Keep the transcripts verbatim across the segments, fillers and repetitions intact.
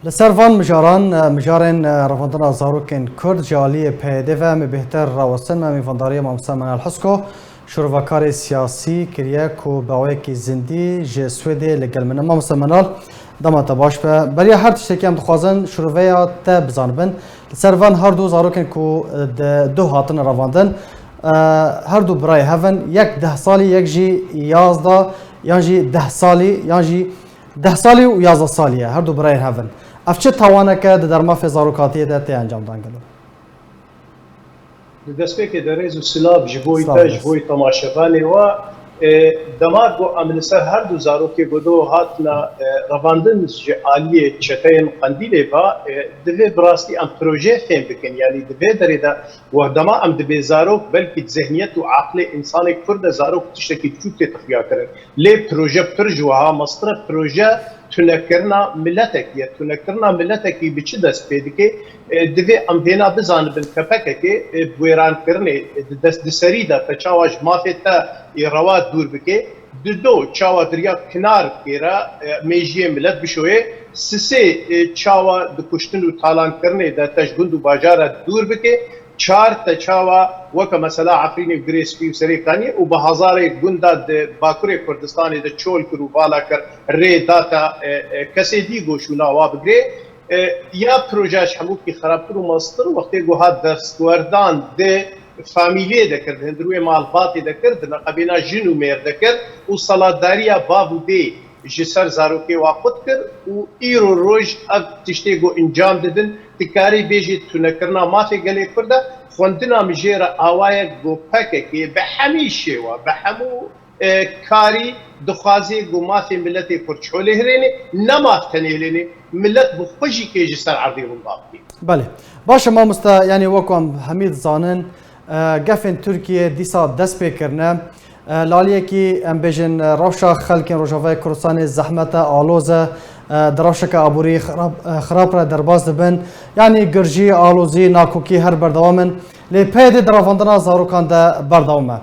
Li ser van mijaran, mijarên revandina zarokên Kurd ji aliyê P Y D ve em ê bêhtir rawestin me mîvandariya mamoste Menal Husko, şirovekarê siyasî kiriye ku bi awayekî zindî ji Swêdê li gel min e. Mamoste Menal, dema te baş be. Beriya her tiştekî em dixwazin şiroveya te bizanibin. Li ser van her du zarokên ku di duh hatine revandin, e, her du birayê hev in, yek deh salî, yek jî yazda, yan jî deh salî, yan jî deh salî û yazdeh salî ye, her du birayên hev in. Ev çi tawaneke di dermafê zarokatiyê de tê encamdan gelo? Di destpêkê de rêz û silav ji bo Silav te, ji rêz. Bo temaşevanê we. E, dema ku em li ser her du zarokê ku do hatine, e, revandin ji aliyê çeteyên Qendîlê ve, e, divê bi rastî em proje fêm bikin. Yanî di vê derê de we dema em dibê zarok, belkî di zihniyet û aqlê însanê Kurd de zarok tiştekî biçûk tê xuyakirin. Lê proje pir ji wiha mestir e, proje tunekirina miletekî ye. Tunekirina miletekî bi çi dest pê dike? E, divê em vêna bizanibin, ke P K K, e, bi wêrankirinê, e, di dest, di serî de te çawa ji mafê te ê rewa dûr bike. Dido, çawa di riya kinar bikêre, e, mêjiyê milet bişoyê. Sisê, e, çawa di kuştin û talankirinê de te ji gund û bajara dûr bike. Çar, te çawa weke mesela Efrînê û Girê Spî û Serê Kaniyê û bi hezarê gunda di Bakurê Kurdistanê de çol kir û vala kir, rê da te, e, e, kesê dî ku şûna wa bigirê. E, ya proje ji hemûkî xerabtir û mestir wextê ku hat destwerdan di famîliyê de kir, di hundirûyê malbatê de kir, di neqebêna jin û mêr de kir û selatdariya bav û dê ji ser zarokê wa qut kir û îro roj ev tiştê ku encam didin, tu karî bêjî tunekirina mafê gelê Kurd e. Xwendina min jê re awa ye ku P K K bi hemî şêwe, bi hemû, e, karî dixwazê ku mafê miletê Kurd çolê hirênê, ne maf tenê lênê, milet bi xwe jî kê ji ser erdê winda bikê. Belê. Baş e mamoste, yanî wek em hemî dizanin, e, gefên Tirkiyê dîsa dest pê kirine. E, li aliyekî em bêjin, e, rewşa xelkên Rojavayê Kurdistanê zehmet e, aloz e, e, di rewşeke aborî xirab, e, xirab re derbas dibin. Yanî girjî, alozî, nakokî her berdewam in. Lê P Y D di revandina zarokan de berdewam e.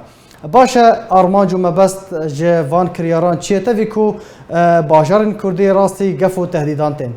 Baş e, armanc û mebest ji van kiryaran çi ye tevî ku, e, bajarên Kurdî rastî gef û tehdîdan tên?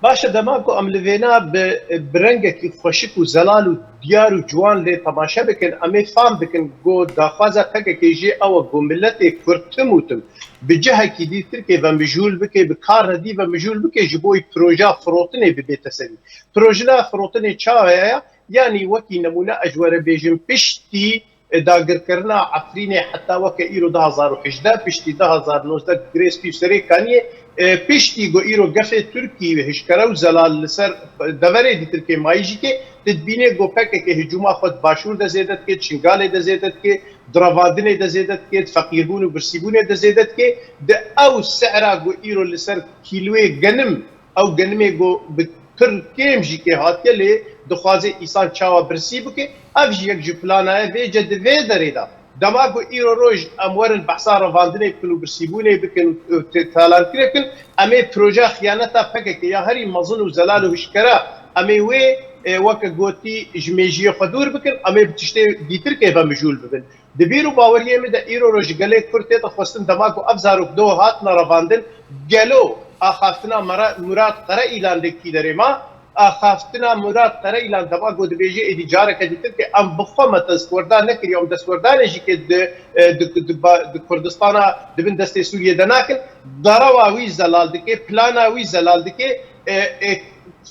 Baş e, dema ku em li vêna bi, bi rengekî xweşik û zelal û diyar û ciwan lê temaşe bikin, em ê fam bikin ku daxwaza P K K jê ew e ku miletê Kurd tim û tim bi cihekî dî Tirkê ve mijûl bike, bi karre dî ve mijûl bike, ji bo proja firotinê bibête serî. Proja firotinê çawa ye? Yanî wekî nemûne ez ji we re bêjim, piştî dagirkirina Efrînê heta weke îro du hazar û hejdeh, piştî du hazar û nozdeh Girê Spî û Serê Kaniyê, e, piştî ku îro gefê Tirkî hişkere û zelal li ser deverê dîtirkê mayî jî kê, tu dibînê ku P K K hicûma xwe di başûr de zêde dike, di Şingalê de zêde dike, di revandinê de zêde dike, di feqîrbûn û birsîbûnê de zêde dike, di ew sehra ku îro li ser kîloyê genim, ew genimê ku bi pir kêm jî kê hatiye lê dixwaze îsan çawa birsî bike, ev jî yek ji plana ye. Vêce di vê derê de, dema ku îro roj em werin behsa revandinê bikin û birsîbûnê bikin û, û te-, talankirê bikin, em ê projeya xiyaneta P K K ya herî mezin û zelal û hişkere, em ê wê, e, weke gotî ji mêjiyê xwe dûr bikin, em ê bi tiştê dîtirkê ve mijûl bibin. Di bîr û baweriyê min de îro roj gelê Kurd tête xwestin, dema ku ev zarok do hatine revandin, gelo axaftina Mera-, Murat Qereîlan de kî derê ma? Axaftina Murat Qereîlan dema ku dibêje êdî careke dîtir ke em bi xwe me destwerdan nekiriye, em destwerdanê jî ke di, e, di, di, ba-, di Kurdistana di bin destê Sûriyê de nakin, derewa wî zelal dike, plana wî zelal dike, e, e,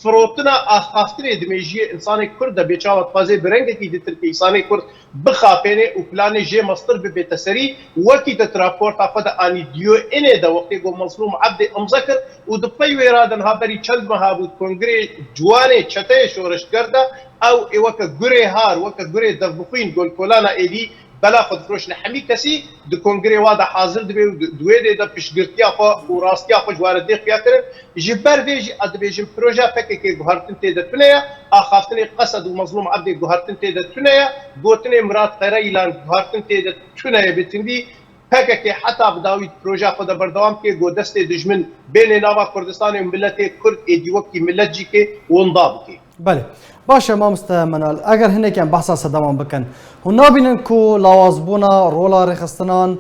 firotina axaftinê di mêjiyê însanê Kurd de bê çawa dixwaze bi rengekî dîtir ke însanê Kurd bixapêne û planê jê mestir bibête serî, wekî te di raporta xwe de anî di U N'ê de wextê ku Mezlûm Ebdê imze kir û di pey wê re de niha berî çend meha bû di kongirê ciwanê çeteyê şoreşger de ew ê weke gurê har, weke gurê devbixwîn, golkolana êdî bela xwe difiroşine hemî kesî di kongirê wa de hazir dibe û di, di wê dê de piştgirtiya xwe û rastiya xwe ji wa re dê xuya kirin. Ji ber vê jî ez dibêjim proja P K K guhertin tê de tune ye, axaftinê Qesed û Mezlûm Ebdê guhertin tê de tune ye, gotinê Murat Qereîlan guhertin tê de tune ye bi tindî. P K K heta bi dawî di proja xwe de berdewam bike, ku destê dijmin bênê nava Kurdistanê û miletê Kurd êdî wekî milet jî ke winda bike. Belê. Baş e mamoste Menal, eger hinek em behsa sedeman bikin, hûn nabînin ku lawazbûna rola rêxistinan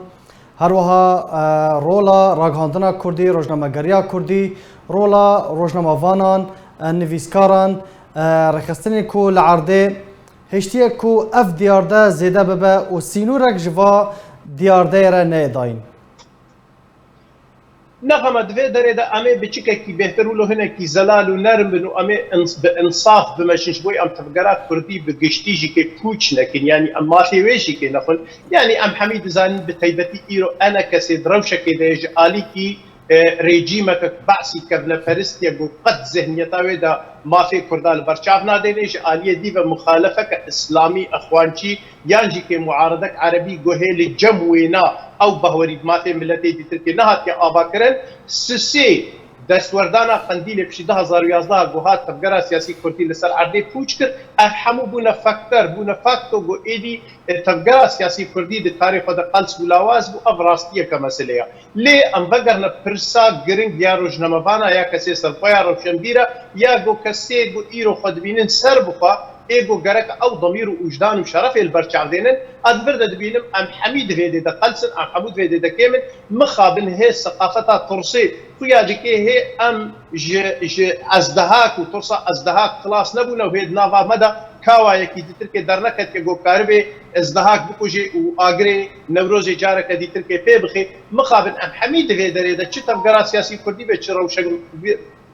Her wiha e, rola ragihandina kurdî, rojnamegeriya kurdî, rola rojnamevanan, e, nivîskaran, e, rêxistinên ku li erdê hiştiye ku ev diyarde zêde bibe û sînorek ji va diyardeyê re neyê dayîn. Nexema di vê derê de em ê biçikekî bêhtir wilo hinekî zelal û nerm bin û em ê ins- bi insaf bimeşin ji bo em tevgera kurdî bi giştî jî kê pûç nekin. Yanî em mafê wê jî kê nexwin. Yanî em hemî dizanin bi taybetî îro enekesê di rewşekê de ye ji alîkî e, rejîmeke behsî kevneperistî ye ku qet zihniyeta wê de mafê kurda li ber çav nadêne, ji aliyê dî ve muxalefeke îslamî, ixwancî yan jî kê muaredek erebî guhê li cem wêna ew behwerî bi mafê miletê dîtirkê nehatiye avakirin, sisê destwerdana qendîlê piştî du hazar û yazdeh ku hat tevgera siyasî kurdî li ser erdê pûç kir, ev hemû bûne faktor, bûne fakto ku êdî e, tevgera siyasî kurdî dikarê xwe de qels bû lawaz bû, ev rastiyeke meselê ye. Lê em vegerine pirsa giring ya rojnamevana ya kesê serxwe ya rewşenbîr e, ya ku kesê ku îro xwe dibînin ser bi xwe, ê ku gerek ew demîr û ûjdan û şerefê li ber çav dênin, ez vir de dibînim em hemî di vê dê de qels in, em hemû di vê dê de kêm in, mixabin hê seqafeta tirsê xuya dikê hê em ji, ji ezdehak û tirsa ezdehak xilas nebûne û hê di nava me de kawayekî dîtirkê derneketiye ku karibê ezdehak bikujê û agirê Newrozê careke dîtirkê pê bixê. Mixabin em hemî di vê derê de çi tevgera siyasî kurdî be, çi rewşen-,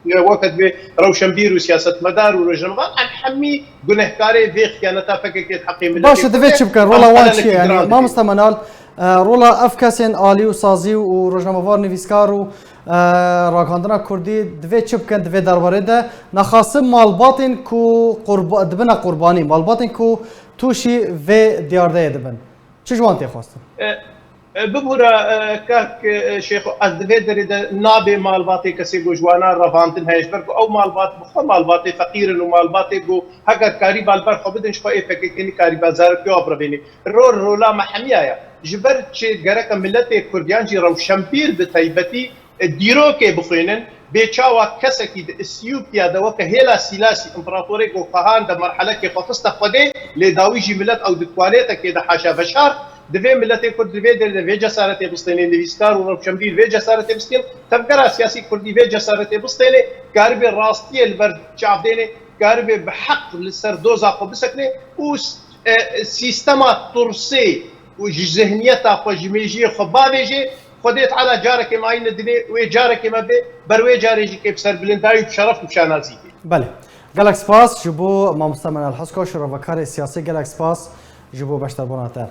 weke divê rewşenbîr û siyasetmedar û rojnamevan, em hemî gunehkarê vê xiyaneta P K K di heqê miletê Baş e, divê çi bikin? Rola wan çi ye? Yani, mamoste Menal, e, rola ev kesên alî û sazî û rojnamevar, nivîskar û, e, ragihandina kurdî divê çi bikin di vê derbarê de? Nexasim malbatên ku qurba-, dibine qurbanî, malbatên ku tûşî vê diyardeyê dibin. Çi ji wan tê xwestin? E, e, bibûre, e, kak, e, Şêxo, ez di vê derê de nabê malbatê kesê ku ji wana revandin heye, ji ber ku ew malbat bi xwe malbatê feqîr in û malbatê ku heger karîba li ber xwe bidin, ji xwe ê P K K nikarîba zarokê wan birevênê. Rol rola me hemiya ye. Ji ber çi gereke miletê Kurd yan jî rewşenbîr bi taybetî e, dîrokê bixwînin, bê çawa kesekî di Îsiyûpya de weke Hêla Sîlasî împeratorê ku Kahan de merhelekê xwe xiste Xwedê, lê dawî jî milet ew di tuwalêtekê de haşa veşart, divê miletê Kurd di vê derê de vê cesaretê bistênê, nivîskar û rewşenbîr vê cesaretê bistên, tevgera siyasî kurdî vê cesaretê bistênê, karibê rastiyê li ber çavdênê, karibê bi heq li ser doza xwe biseknê û s-, e, sîstema tursê û ji zihniyeta xwe, ji mêjiyê xwe bavêjê, Xwedê Teala carekê me ayîne dinê, wê carekê me bê, ber wê carê jî kê bi serbilindayî û bi şeref û bi şanazî bê. Belê. Gelek spas ji bo mamoste Menal Hesko, şirovekarê siyasî, gelek spas ji bo beşdarbûna te.